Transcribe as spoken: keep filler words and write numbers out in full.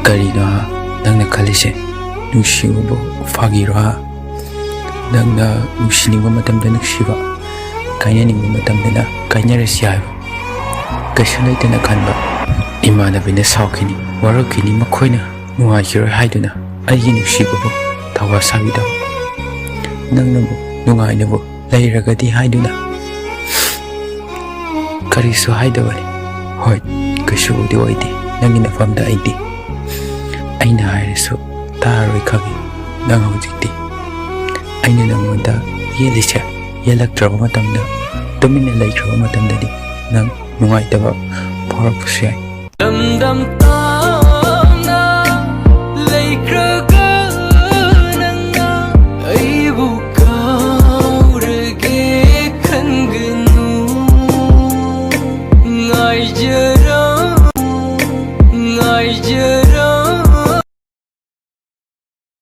ꯀꯔꯤꯅꯣ ꯅꯪꯅ ꯈꯜꯂꯤꯁꯦ? ꯅꯨꯡꯁꯤꯕꯕꯨ ꯐꯥꯒꯤꯔꯣ? ꯅꯪꯅ ꯅꯨꯡꯁꯤꯅꯤꯡꯕ ꯃꯇꯝꯗ ꯅꯨꯡꯁꯤꯕ, ꯀꯥꯏꯅꯅꯤꯡꯕ ꯃꯇꯝꯗꯅ ꯀꯥꯏꯅꯔꯁꯤ ꯍꯥꯏꯕ ꯀꯩꯁꯨ ꯂꯩꯇꯅ ꯈꯟꯕ ꯏꯃꯥꯟꯅꯕꯤꯅ ꯁꯥꯎꯈꯤꯅꯤ, ꯋꯥꯔꯧꯈꯤꯅꯤ, ꯃꯈꯣꯏꯅ ꯅꯨꯡꯉꯥꯏꯈꯤꯔꯣꯏ ꯍꯥꯏꯗꯨꯅ ꯑꯩꯒꯤ ꯅꯨꯡꯁꯤꯕꯕꯨ ꯊꯧꯋꯥ ꯁꯥꯕꯤꯗꯕ꯫ ꯅꯪꯅꯕꯨ ꯅꯨꯡꯉꯥꯏꯅꯕꯨ ꯂꯩꯔꯒꯗꯤ ꯍꯥꯏꯗꯨꯅ ꯀꯔꯤꯁꯨ ꯍꯥꯏꯗꯕꯅꯤ꯫ ꯍꯣꯏ, ꯀꯩꯁꯨꯕꯨꯗꯤ ꯑꯣꯏꯗꯦ ꯅꯪꯒꯤ ꯅꯐꯝꯗ ꯑꯩꯗꯤ꯫ ꯑꯩꯅ ꯍꯥꯏꯔꯁꯨ ꯇꯥꯔꯣꯏ ꯈꯪꯉꯤ ꯅꯪ ꯍꯧꯖꯤꯛꯇꯤ꯫ ꯑꯩꯅ ꯅꯪꯉꯣꯟꯗ ꯌꯦꯠꯂꯤꯁꯦ ꯌꯦꯠꯂꯛꯇ꯭ꯔꯕ ꯃꯇꯝꯗ, ꯇꯨꯃꯤꯟꯅ ꯂꯩꯈ꯭ꯔꯕ ꯃꯇꯝꯗꯗꯤ ꯅꯪ ꯅꯨꯡꯉꯥꯏꯇꯕ ꯐꯥꯎꯔꯛꯄꯁꯨ ꯌꯥꯏ꯫ ꯂꯝꯗꯝ